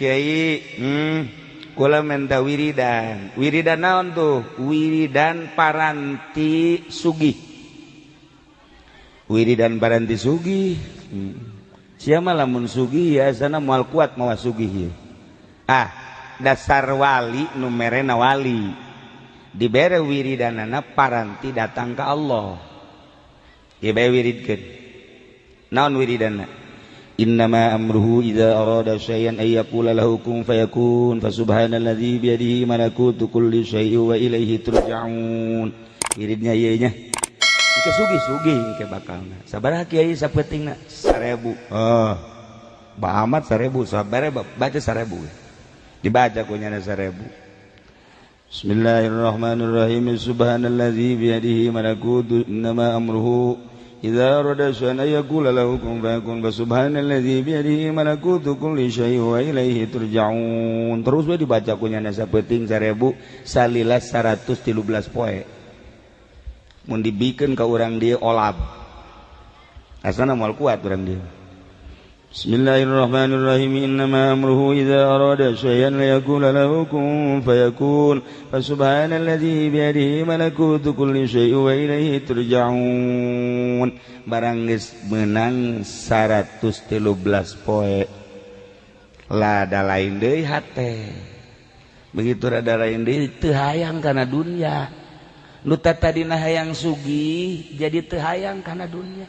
Kiai, kula minta wiridan. Wiridan naon tuh? Wiridan paranti sugih. Wiridan paranti sugih. Siapa lamun sugih ya sana moal kuat mawa sugih ya. Ah, dasar wali nu merena wali. Dibere wiridanana paranti datang ke Allah. Ieu bae wiridkeun. Naon wiridanna? Innama amruhu idza arada syai'an ay yaqula lahu kun fayakun fa subhanalladzi biyadihi malakutu kulli syai'in wa ilaihi turja'un. Wiridnya ieu nya. Engke sugih-sugih engke bakalna. Sabaraha kiai sapeutingna? 1000. Oh. Ba amat 1000, sabaraha baca 1000. Dibaca ku nyana 1000. Bismillahirrahmanirrahim. Subhanalladzi biyadihi malakutu innama amruhu idza arada syai'an yaqula lahu kun fayakun fa subhanalladzi biyadihi malakutu kulli syai'in wa ilaihi turja'un. Terus we dibaca ku nyana sapeuting 1000 salila 113 poe. Mun dibikeun ka urang dieu olab. Asana moal kuat urang dieu. Bismillahirrahmanirrahim. Innama amruhu idza arada syai'an yaqula lahu kun fayakun fa subhanalladzi biyadihi malakutu kulli syai'in wa ilaihi turja'un. Barang geus meunang 113 poe lada lain deui hate. Begitu rada lain deui teu hayang kana dunya. Nu tadina hayang sugih jadi teu hayang kana dunya.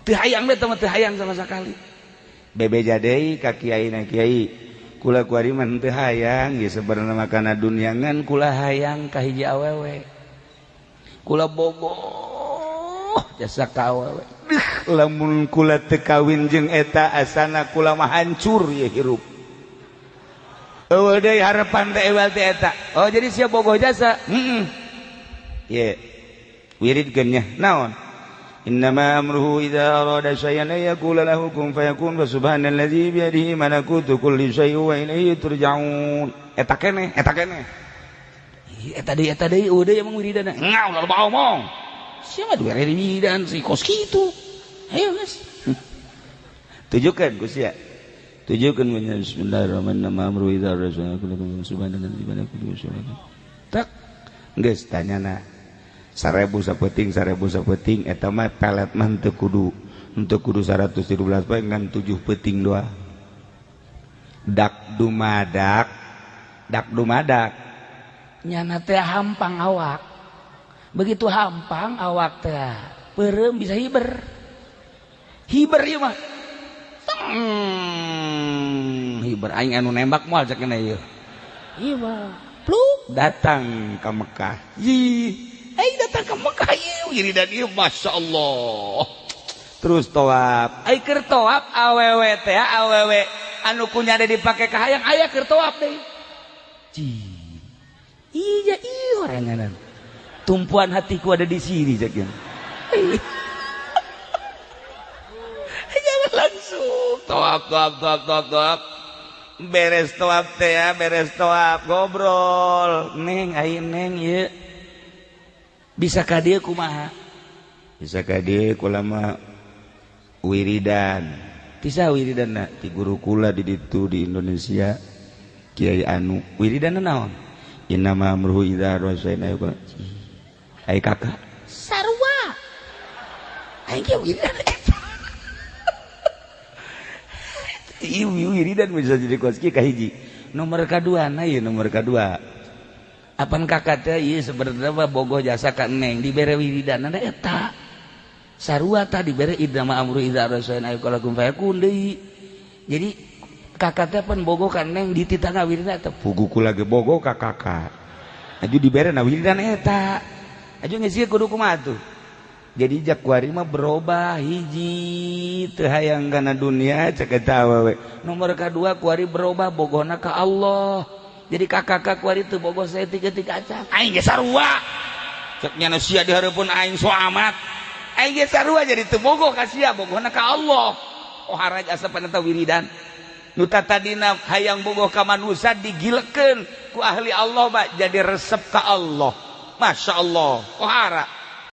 Teu hayang teh mah teu hayang sama sekali. Bebeja deui ka kiai na kiai kula kuari mah teu hayang ieu sebenarna mah kana dunya ngan kula hayang ka hiji awewe. Kula bogoh jasa ka awewe. Lamun kula teu kawin jeung eta asana kula mah hancur ye hirup. Eueuh deui harapan teh ewal teh eta. Oh jadi sia bogoh jasa. Heeh. Ye. Wiridkeun nya naon? Innama amruhu idza arada syai'an ay yaqula lahu kun fayakun fa subhanalladzi biyadihi malakutu kulli syai'in wa ilaihi turja'un. Eta keneh, eta keneh. Eta deui eueuh deui emang wiridanna. Ngau loba omong. Sia mah dibere wiridan si kos kitu. Ayo geus. Tujukeun ku sia. Tujukeun bismillahirrahmanirrahim. Amruhu idza arada syai'an yaqula subhanalladzi biyadihi malakutu kulli syai'in. Tak geus tanyana. 1000 sapeuting 1000 sapeuting eta mah pelet mah teu kudu 113 poe ngan 7 peuting doa. Dak dumadak nyana teh hampang awak. Begitu hampang awak teh peureum bisa hiber. Hiber ieu mah. Hiber aing anu nembak moal cek na ieu. Ieu mah pluk datang ka Mekah. Ih datang ke Mekah ieu wiridan ieu Masya Allah. Terus tawaf. Ai keur tawaf awewe teh awewe anu kunya ada dipake ka hayang aya keur tawaf deui. Cih. Iya ieu oranganan. Tumpuan hatiku ada di sini cek ieu. Jangan langsung tawaf tawaf tawaf tawaf tawaf. Beres tawaf teh ya, beres tawaf ngobrol. Neng ai neng ieu. Bisa ka dieu kumaha? Bisa ka dieu kula mah wiridan. Bisa wiridanna ti guru kula di ditu di Indonesia Kiai anu. Wiridanna naon? Innama amruhu idza arada syai'an ay yaqula. Ai kakak sarua. Aing ge wiridan eta. Ieu wiridan bisa jadi kos kieu kahiji. Nomor kadua na ieu nomor kadua. Apan kakak teh ieu sebenarnya mah bogoh jasa ka neng dibere wiridanna eta. Sarua tah dibere idama amru idza arada syai'an ay yaqula kun fayakun deui. Jadi kakak teh pan bogoh ka neng dititah wiridan eta. Pugu kula ge bogoh ka kakak. Aju dibere na wiridan eta. Aju geus ieu kudu kumaha tuh. Jadi jak kuari mah berubah hiji teu hayang kana dunia cek eta awewe. Nomor kadua kuari berubah bogohna ka Allah. Jadi kakak-kakak kuari teu bogoh saeutik-eutik acan. Aing ge sarua. Cek nyana sia di hareupeun aing so amat. Aing ge sarua jadi teu bogoh ka sia, bogohna ka Allah. Oh haraj asapan eta wiridan. Nu tadina hayang bogoh ka manusia digilekeun ku ahli Allah mah jadi resep ka Allah. Masya Allah. Oh hara.